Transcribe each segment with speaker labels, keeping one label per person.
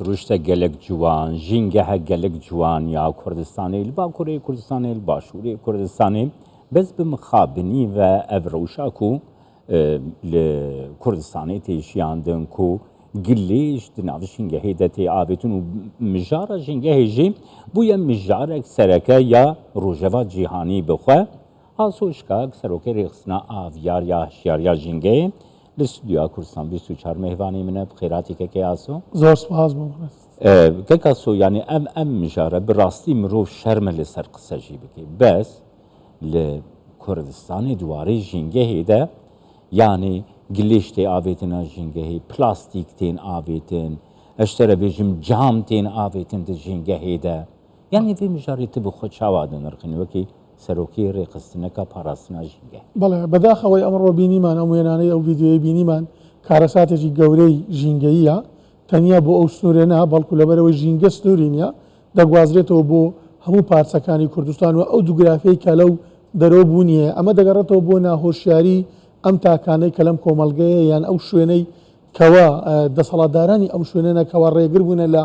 Speaker 1: سروشتە گەلەک جوان، ژینگەهە گەلەک جوان یا کوردستانێ li باکورê Kurdistanê li başûrê Kurdistanê bes bi mixabinî ve ev rewşa ku li Kurdistanê tê jiyandin ku gilêj di nav jîngehê de tê avêtin û mijara jîngehê jî bûye mijarek sereke ya rojeva cîhanî bi xwe. Aso Şikak, Serokê Rêxistina Avyar ya Hişyariya Jîngehê li Stûdyoya Kurdistan 24 mêvanê min e. Bi xêratî kekê Aso.
Speaker 2: Zor spas bo birêz.
Speaker 1: Kek Aso yanî ev em mijare bi rastî mirov şerm e li ser qise jî bike. Bes li Kurdistanê di warê jîngehê de yanî gilêş tê avêtina jîngehê, plastîk tên avêtin, ez ji te re bêjim cam tên avêtin di jîngehê de. Yanî vê mijarê tu bi xwe çawa dinirxînî wekî Serokê Rêxistineka Parastina Jîngehê?
Speaker 2: بەڵێ، بەداخەوەی ئەمڕۆ بینیمان، ئەم وێنانەی ئەو ڤیدیۆیەی بینیمان کارەساتێکی گەورەی ژینگەییە، تەنیا بۆ ئەو سنوورە نا، بەڵکو لەبەرئەوەی ژینگە سنووری نییە، دەگوازرێتەوە بۆ هەموو پارچەکانی کوردستان و ئەو جوگرافیەی کە لەو دەرەوە بوونی هەیە. ئەمە دەگەڕێتەوە بۆ ناهۆشیاری ئەم تاکانەی کە لەم کۆمەڵگەیە یان ئەو شوێنەی کەوا دەسەڵاتدارانی ئەو شوێنەنە کەوا ڕێگر بوونە لە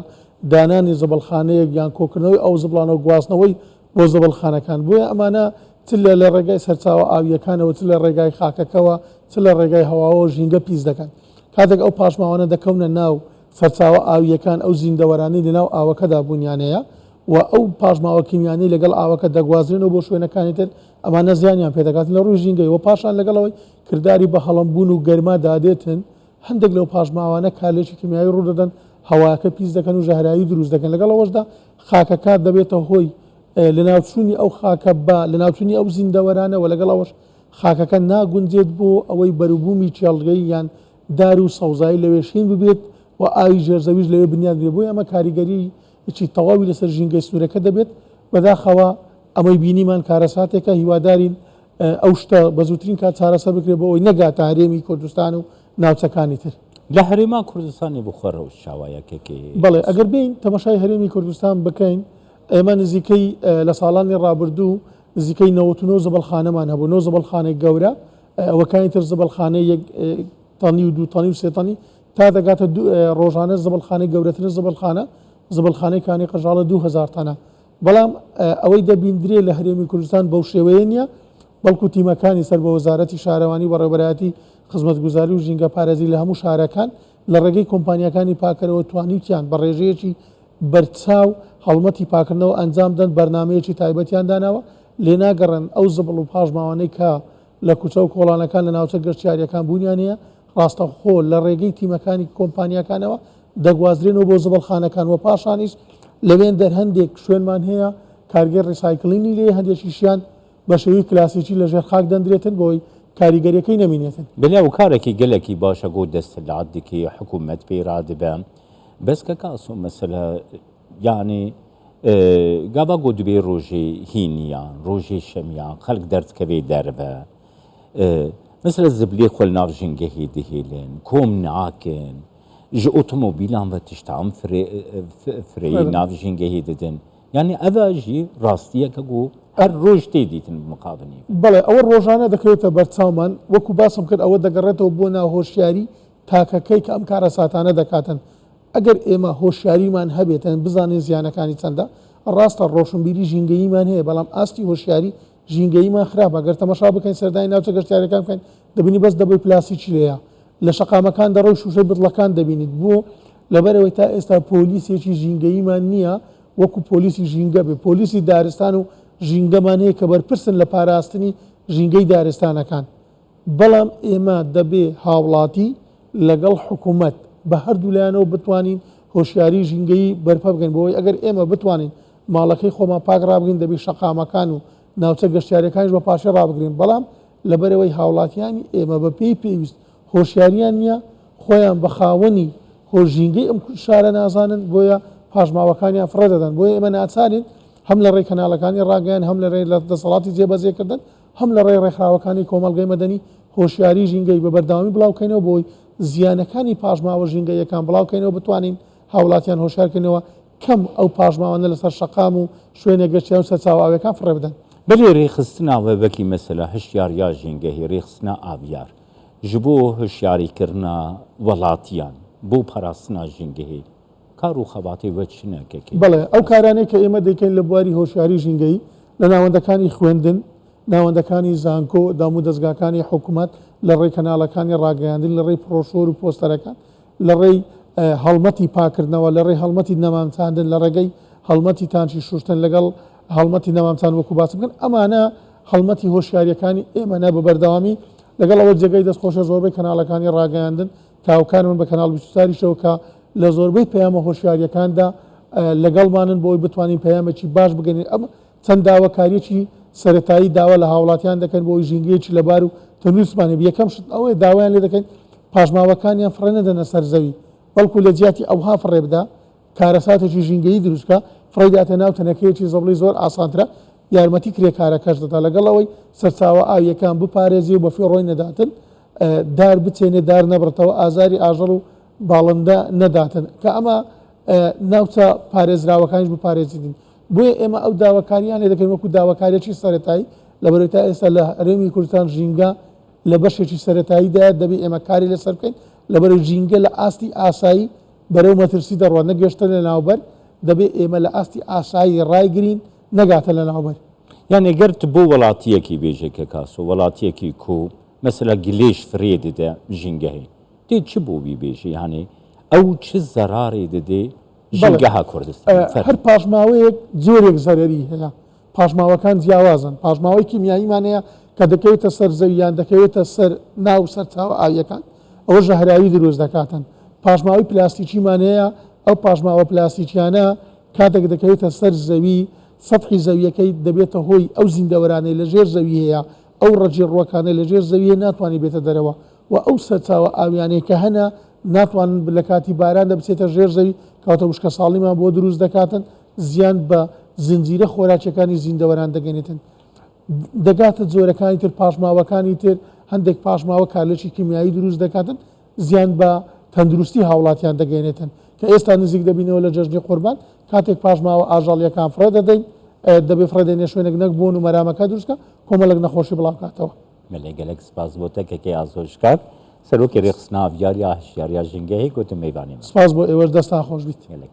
Speaker 2: دانانی زبڵخانەیەک یان کۆکردنەوەی ئەو زبڵانە و گواستنەوەی بۆ زبڵخانەکان. بۆیە ئەمانە چ لە لە ڕێگای سەرچاوە ئاوییەکانەوە چ لە ڕێگای خاکەکەوە چ لە ڕێگای هەواوە ژینگە پیس دەکەن. کاتێک ئەو پاشماوانە دەکەونە ناو سەرچاوە ئاوییەکان ئەو زیندەوەرانەی لەناو ئاوەکەدا بوونیان هەیە و ئەو پاشماوە کیمیانەی لەگەڵ ئاوەکە دەگوازرێنەوە بۆ شوێنەکانی تر ئەمانە زیانیان پێدەگات لە ڕووی ژینگەی و پاشان لەگەڵ ئەوەی کرداری بە هەڵم بوون و گەرما دادێتن هەندێک لەو پاشماوانە کارلێکی کیمیایی ڕوودەدەن هەواکە پیس دەکەن و ژەهراوی دروست دەکەن لەگەڵ ئەوەشدا خاکەکە دەبێتە هۆی لەناوچوونی ئەو خاکە بە لەناوچوونی ئەو زیندەوەرانە و لەگەڵ ئەوەش خاکەکە ناگونجێت بۆ ئەوەی بەروبوومی کێڵگەی یان دار و سەوزایی لەوێ شین ببێت و ئاوی ژێرزەویش لەوێ بنیات بنرێت بۆیە ئەمە کاریگەریی تەواوی لەسەر ژینگەی سنوورەکە دەبێت بەداخەوە ئەمەی بینیمان کارەساتێکە، هیوادارین ئەو شتە بە زووترین کات چارەسەر بکرێت بۆ ئەوەی نەگاتە هەرێمی کوردستان و ناوچەکانی تر.
Speaker 1: لە هەرێما کوردستانی بخۆ رەوش چاوایە کەکێ؟
Speaker 2: بەڵێ ئەگەر بێین تەماشای هەرێمی کوردستان بکەین ئێمە نزیکەی لە ساڵانی ڕابردوو نزیکەی 99 زبڵخانەمان هەبوو، نۆ زبڵخانەی گەورە، ئەوەکانی تر زبڵخانەی یەک تەنی و دوو تەنی و سێ تەنی تا دەگاتە ڕۆژانە زبڵخانەی گەورەترین زبڵخانە زبڵخانەی کانی قەژاڵە 2000 تەنە. بەڵام ئەوەی دەبیندرێ لە هەرێمی کوردستان بەو شێوەیە نییە، بەڵکو تیمەکانی سەر بە وەزارەتی شارەوانی و بەڕێوەبەرایەتی خزمەتگوزاری و ژینگەپارێزی لە هەموو شارەکان لە ڕێگەی کۆمپانیاکانی پاکەرەوە توانیوتیان بە ڕێژەیەکی بەرچاو هەڵمەتی پاکردنەوە ئەنجام بدەن، بەرنامەیەکی تایبەتیان داناوە، لێناگەڕێن ئەو زبڵ و پاشماوانەی کە لە کوچە و کۆڵانەکان لە ناوچە گەشتیارییەکان بوونیان هەیە، ڕاستەوخۆ لە ڕێگەی تیمەکانی کۆمپانیاکانەوە دەگوازرێنەوە بۆ زبڵخانەکان و پاشانیش لەوێندەر هەندێک شوێنمان هەیە کارگەی ڕیسایکلینی لێیە هەندێکیشیان بە شێوەی کلاسیکی لە ژێر خاک دەندرێتن بۆی کاریگەریەکەی نەمینێتن.
Speaker 1: بەلێ ئەو کارەکی گەلەکی باشە گۆ دەستلات دکی حکومەت پێی رادبە بەس کەکە ئاسۆ مەسەلە یانی گاڤا گۆ دبێ رۆژێ هینیان رۆژێ شەمیان خەلک دەردکەوێ دەرڤە مەسەلە زبلێ خۆ لە ناو ژینگەهێ دهێلن کۆم ناکن ji otomobîlan ve tiştan fireyê nav jîngehê didin. Yanî ev jî rastiyeke ku her roj tê dîtin bi mixabinî.
Speaker 2: بەڵێ ئەوە ڕۆژانە دەکەوێتە بەرچاومان، وەکو باسم کرد ئەوە دەگەڕێتەوە بۆ ناهۆشیاری تاکەکەی کە ئەم کارەساتانە دەکاتن. ئەگەر ئێمە هۆشیاریمان هەبێتن بزانین زیانەکانی چەندە، ڕاستە ڕۆشنبیری ژینگەییمان هەیە بەڵام ئاستی هۆشیاری ژینگەییمان خراپە، گەر تەماشا بکەین سەردانی ناوچە گەشتیاریەکان بکەین دەبینی بەس دەبەی پلاستیکی لێیە، لە شەقامەکان دەڕۆی شوشەی بتڵەکان دەبینیت، بۆ؟ لەبەرئەوەی تا ئێستا پۆلیسێکی ژینگەییمان نییە وەکو پۆلیسی ژینگە بێت، پۆلیسی دارستان و ژینگەمان هەیە کە بەرپرسن لە پاراستنی ژینگەی دارستانەکان، بەڵام ئێمە دەبێ هاوڵاتی لەگەڵ حکومەت بە هەردوولایانەوە بتوانین هۆشیاری ژینگەیی بەرپا بکەین بۆ ئەوەی ئەگەر ئێمە بتوانین ماڵەکەی خۆمان پاک ڕابگرین دەبی شەقامەکان و ناوچە گەشتیاریەکانیش بە پاکی ڕابگرین بەڵام لەبەرئەوەی هاوڵاتیانی ئێمە بە پێی پێویست هۆشیاریان نیە خۆیان بە خاوەنی هۆ ژینگەی ئەم شارە نازانن بۆیە پاشماوەکانیان فڕێ دەدەن بۆیە ئێمە ناچارین هەم لە ڕێی کەناڵەکانی ڕاگەیان هەم لە ڕێی دەسەڵاتی جێبەجێکردن هەم لە ڕێی ڕێکخراوەکانی کۆمەڵگەی مەدەنی هۆشیاری ژینگەیی بە بەردەوامی بڵاوکەینەوە بۆی زیانەکانی پاشماوە ژینگەییەکان بڵاوکەینەوە بتوانین هاوڵاتیان هۆشیارکەینەوە کەم ئەو پاشماوانە لەسەر شەقام و شوێنە گەشتیار و سەرچاوە ئاویەکان فڕێ بدەن.
Speaker 1: بەلێ رێخستنا وەکی مەسەلە هشیاریا ژینگەهی رێخستنا ئاویار ji bo هشیاریکردنا وەڵاتیان بۆ پاراستنا ژینگەهی. کار و خەباتی وە چنە کەکەی؟
Speaker 2: بەڵێ، ئەو کارانەی کە ئێمە دەیکەین لە بواری هۆشیاری ژینگەیی لە ناوەندەکانی خوێندن، ناوەندەکانی زانکۆ، دامودەزگاکانی حکومەت، لە ڕێی کەناڵەکانی ڕاگەیاندن، لە ڕێی پڕۆشۆر و پۆستەرەکان، لە ڕێی هەڵمەتی پاکردنەوە، لە ڕێی هەڵمەتی نەمام چاندن، لە ڕێگەی هەڵمەتی تانکی شوشتن لەگەڵ هەڵمەتی نەمام چاند وەکو باسم کرد، ئەمانە هەڵمەتی هۆشیارییەکانی ئێمەنە بە بەردەوامی، لەگەڵ ئەوەش جێگای دەستخۆشە زۆربەی کەناڵەکانی ڕاگەیاندن کە هاوکارمن بە کەناڵ 24 یشەوە کە لە زۆربەی پەیامە هۆشیارییەکاندا لەگەڵمانن بۆ ئەوەی بتوانین پەیامێکی باش بگەنین ئەم چەند داواکارییەکی سەرەتایی داوا لە هاوڵاتیان دەکەن بۆ ئەوەی ژینگەیەکی لەبار و تەندروستمان هەبێت، یەکەم شت ئەوەیە داوایان لێ دەکەین پاشماوەکانیان فڕێ نەدەنە سەر زەوی، بەڵکو لە جیاتی ئەوها فڕێ بدا کارەساتێکی ژینگەیی دروست بکا، فڕێی داتە ناو تەنەکەیەکی زبڵی زۆر ئاسانترە، یارمەتی کرێکارەکەش دەدا لەگەڵ ئەوەی سەرچاوە ئاوییەکان بپارێزی و بەفیڕۆی نەداتن، دار بچێنێ دار نەبڕتەوە، ئازاری ئاژەڵ و باڵندە نەداتن، کە ئەمە ناوچە پارێزراوەکانیش بپارێزیتن. بۆیە ئێمە ئەو داواکارییان لێ دەکەین وەکو داواکارییەکی سەرەتایی، لەبەرئەوەی تا ئێستا لە هەرێمی کوردستان ژینگە لە بەشێکی سەرەتاییدایە، دەبێ ئێمە کاری لەسەر بکەین، لەبەرئەوەی ژینگە لە ئاستی ئاسایی بەرەو مەترسی دەڕوات نەک گەشتە لەناوبەر، دەبێ ئێمە لە ئاستی ئاسایی ڕایگرین نەگاتە لەناوبەر.
Speaker 1: یانی گەر تو بۆ وەڵاتیەکی بێژێ کە کاسۆ وەڵاتیەکی کو مەسەلا گلێژ فرێ ددە ژینگەهێ تێ چ بۆ وی بێژی یانی ئەو چ زەرارێ ددێ
Speaker 2: بەڵێ
Speaker 1: ژینگەها کوردستانی فەرموو.
Speaker 2: هەر پاشماوەیەک جۆرێک زەرەری هەیە، پاشماوەکان جیاوازن، پاشماوەی کیمیاییمان هەیە کە دەکەوێتە سەر زەوی یان دەکەوێتە سەر ناو سەرچاوە ئاوییەکان ئەوە ژەهراوی دروست دەکاتن، پاشماوەی پلاستیکیمان هەیە ئەو پاشماوە پلاستیکیانە کاتێک دەکەوێتە سەر زەوی سەتحی زەوییەکەی دەبێتە هۆی ئەو زیندەوەرانەی لە ژێر زەوی هەیە ئەو ڕەگی ڕووەکانەی لە ژێر زەوی هەیە ناتوانێت بێتە دەرەوە و ئەو سەرچاوە ئاویانەی کە هەنە ناتوانن لە کاتی باراندا بچێتە ژێر زەوی، کەواتە وشکەساڵیمان بۆ دروست دەکاتن، زیان بە زنجیرە خۆراکیەکانی زیندەوەران دەگەنێتن. دەگاتە جۆرەکانی تر، پاشماوەکانی تر، هەندێک پاشماوە کارلێکی کیمیایی دروست دەکاتن، زیان بە تەندروستی هاوڵاتیان دەگەیەنێتن، کە ئێستا نزیک دەبینەوە لە جەژنی قوربان، کاتێک پاشماوە ئاژەڵیەکان فڕێ دەدەین، دەبێ فڕێ دەینە شوێنێک نەک بۆن و مەرامەکە دروست کە کۆمەڵێک نەخۆشی بڵاو کاتەوە.
Speaker 1: مەلێ گەلەک سپاس بۆ تە کەکەی ئاسۆ شکاک سەرۆکی رێخستنا ڤیاریا هشیاریا ژینگەهی گۆتم مەیڤانێ مە.
Speaker 2: سپاس بۆ ئێوەش دەستان خۆش بیت.
Speaker 1: گەلەک.